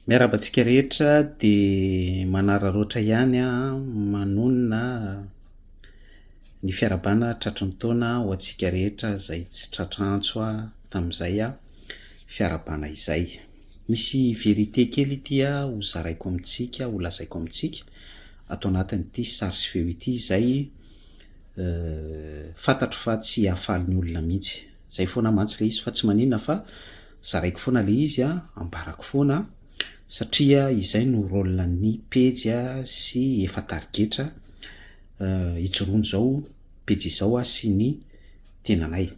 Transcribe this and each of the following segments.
Miarahaba antsika rehetra dia manararaotra ihany aho manonona ny fiarahabana tratry ny taona ho antsika rehetra izay tsy tratra antso tamin'izay fiarahabana izay. Misy vérité kely ity ho zaraiko amintsika, ho lazaiko amintsika ato anatin'ity sary sy feo ity izay fantatro fa tsy hahafaly ny olona mihitsy. Izay foana mantsy ilay izy fa tsy maninona fa zaraiko foana ilay izy an, ambarako foana satria izay no rôle ny pejy sy efa tarigetra ijoroan'izao pejy izao sy ny tenanay.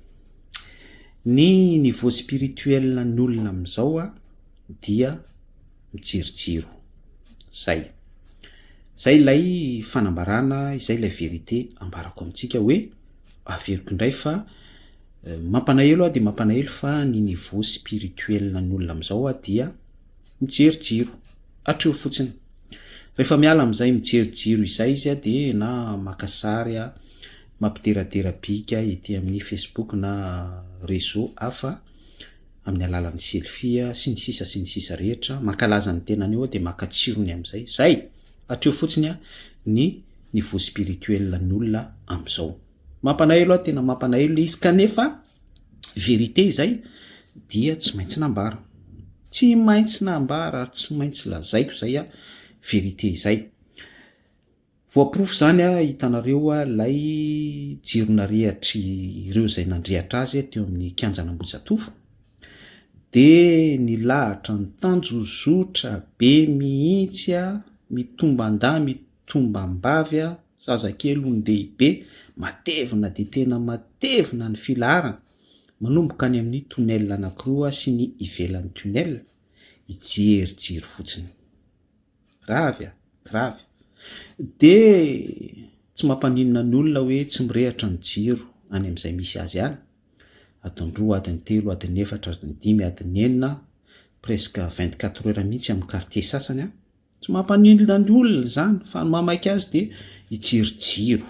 Ny niveau spirituel ny olona amin'izao dia mijery jiro, zay. Zay ilay fanambarana, izay ilay vérité ambarako amintsika hoe averiko indray fa Mampalahelo aho dia mampalahelo fa ny niveau spirituel ny olona amin'izao aho dia mijery jiro, hatreo fotsiny. Rehefa miala amin'izay mijery jiro izay izy dia na maka sary, mampideradera bika ety amin'ny facebook na réseau hafa amin'ny alalan'ny selfie sy ny sisa sy ny sisa rehetra, mankalaza ny tenany eo dia maka tsirony amin'izay. Zay! Hatreo fotsiny ny niveau spirituel ny olona amin'izao. Mampalahelo aho tena mampalahelo le izy kanefa vérité izay dia tsy maintsy nambara, tsy maintsy nambara ary tsy maintsy lazaiko izay a vérité izay. Voaporofo izany a hitanareo a lay jiro narehatry ireo izay nandrehatra azy teo amin'ny kianjan'Ambohijatovo de nilahatra nitanjozotra be mihitsy a mitomban-dahy tombam-bavy a, zazakely olon-dehibe, matevina dia tena matevina ny filaharana, manomboka any amin'ny tunnel anankiroa sy ny ivelan'ny tunnel, hijerijery fotsiny. Gravy a, gravy. Dia tsy mampaninona ny olona hoe tsy mirehatra ny jiro any amin'izay misy azy any, adiny roa, adiny telo, adiny efatra, adiny dimy, adiny enina, presque 24 heures mihitsy amin'ny quartier sasany an. Tsy mampaninona ny olona izany fa ny mahamaika azy dia hijery jiro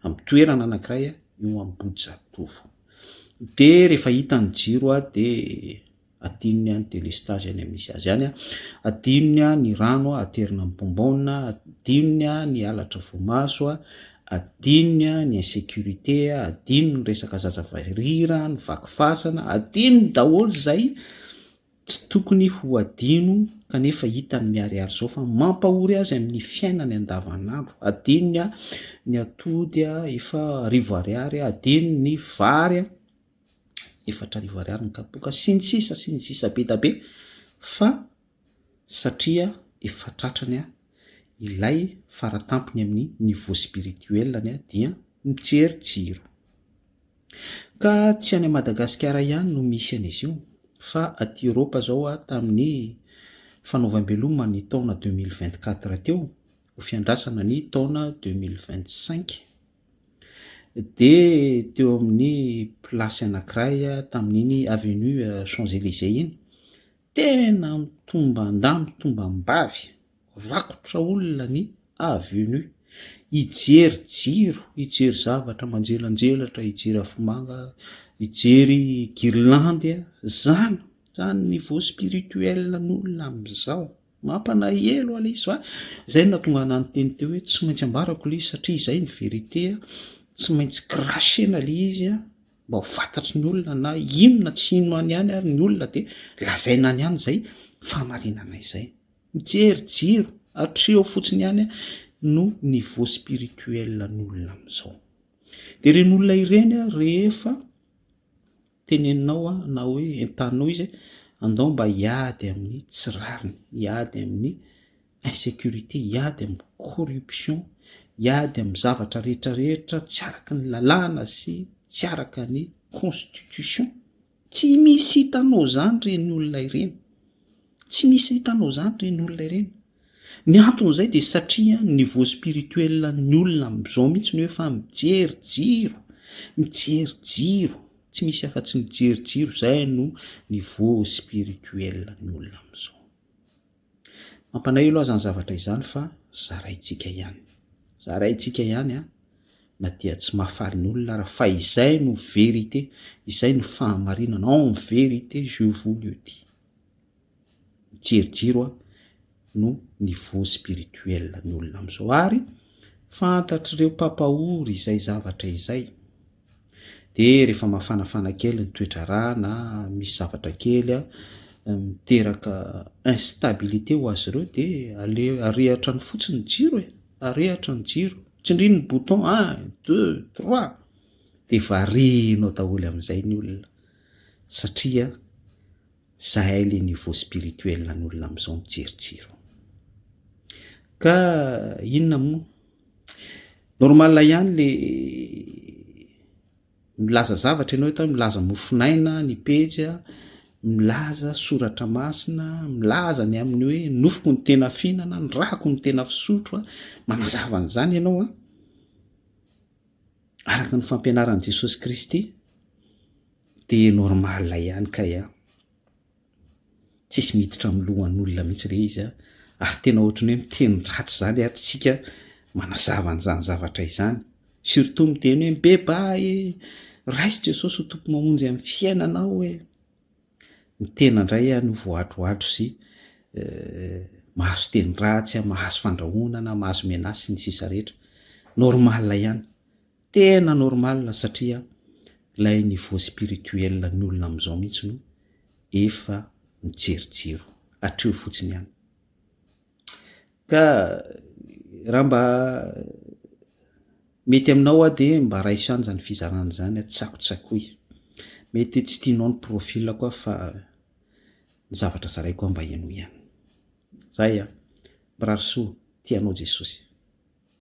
amin'ny toerana anankiray eo Ambohijatovo. Dia rehefa hita ny jiro dia adinony ny delestazy any amin'ny misy azy any, adinony ny rano aterina amin'ny bonbonne, adinony ny halatra voamaso, adinony ny insécurité, adinony ny resaka zaza varira, ny vaky fasana, adinony daholo izay. Tsy tokony ho adino kanefa hitany miharihary izao fa mampahory azy amin'ny fiainany andavanandro. Adinony ny atody efa arivo ariary, adinony ny vary 4000 ariary ny kapoaka sy ny sisa sy ny sisa be da be fa satria efa tratrany ilay faratampony amin'ny niveau spirituel-ny dia mijery jiro. Ka tsy any Madagasikara ihany no misy an'izy io fa aty Eoropa zao aho tamin'ny fanaovam-beloma ny taona 2024 teo ho fiandrasana ny taona 2025 dia teo amin'ny place anankiray tamin'iny avenue Champs Elysées iny Tena mitomban-dahy mitombam-bavy, rakotra olona ny avenue. Hijery jiro, hijery zavatra manjelanjelatra, hijery afomanga, hijery guirlande, zany, zany niveau spirituel ny olona amin'izao. Mampalahelo aloha izy fa zay no nahatonga anah niteny teo hoe tsy maintsy ambarako le izy satria izay ny vérité, tsy maintsy cracher-na le izy an. mba ho fantatry ny olona na inona tsy inona any ihany ary ny olona dia lazaina any ihany izay fahamarinana izay. Mijery jiro hatreo fotsiny ihany no niveau spirituel ny olona amin'izao. Dia ireny olona ireny rehefa teneninao na hoe entaninao izy andao mba hiady amin'ny tsy rariny, hiady amin'ny insécurité, hiady amin'ny corruption, hiady amin'ny zavatra rehetra rehetra tsy araka ny lalàna sy tsy araka ny constitution. Tsy misy hitanao zany ireny olona ireny. Tsy misy hitanao zany ireny olona ireny. Ny anton'izay dia satria ny niveau spirituel ny olona amin'izao mihitsy no efa mijery jiro, mijery jiro, tsy misy afa-tsy mijery jiro, izay no niveau spirituel ny olona amin'izao. Mampalahelo aza ny zavatra izany fa zaraintsika ihany. Zaraintsika ihany an, na dia tsy mahafaly ny olona ara fa izay no vérité, izay no fahamarinana, en vérité je vous le dis. Mijery jiro an, no niveau spirituel ny olona amin'izao ary fantatr'ireo mpampahory izay zavatra izay. De rehefa mafanafana kely ny toe-draharaha na misy zavatra kely miteraka instabilité ho azy ireo de ale arehatra ny fotsiny ny jiro e, arehatra ny jiro, tsindrino ny bouton un, deux, trois, de variana ao daholo amin'izay ny olona satria zahay le niveau spirituel ny olona amin'izao mijery jiro. Ka inona moa? Normal ihany le milaza zavatra ianao eto, milaza mofonaina ny pejy a, milaza soratra masina, milaza ny amin'ny hoe nofoko ny tena fihinana, ny rako ny tena fisotro a, manazava an'izany ianao a, araka ny fampianaran'i Jesosy Kristy, de normal ihany kay a. Tsisy miditra amin'ny lohan'olona mihitsy le izy a, ary tena ohatran'ny hoe miteny ratsy zany ary tsika manazava an'izany zavatra izany, surtout miteny hoe mibebaha e, raiso Jesosy ho Tompo mamonjy amin'ny fiainanao e, ny tena indray a no voadroadro sy mahazo teny ratsy a, mahazo fandrahonana, mahazo menace sy ny sisa rehetra, normal ihany. Tena normal satria ilay niveau spirituel ny olona amin'izao mihitsy no efa mijery jiro hatreo fotsiny ihany. Ka raha mba mety aminao aho dia mba raiso ihany izany fizarana izany, tsakotsakoy. Mety tsy tianao ny profil-ko aho fa ny zavatra zaraiko aho mba henoy ihany. Zay an! Mirary soa, tia anao Jesosy.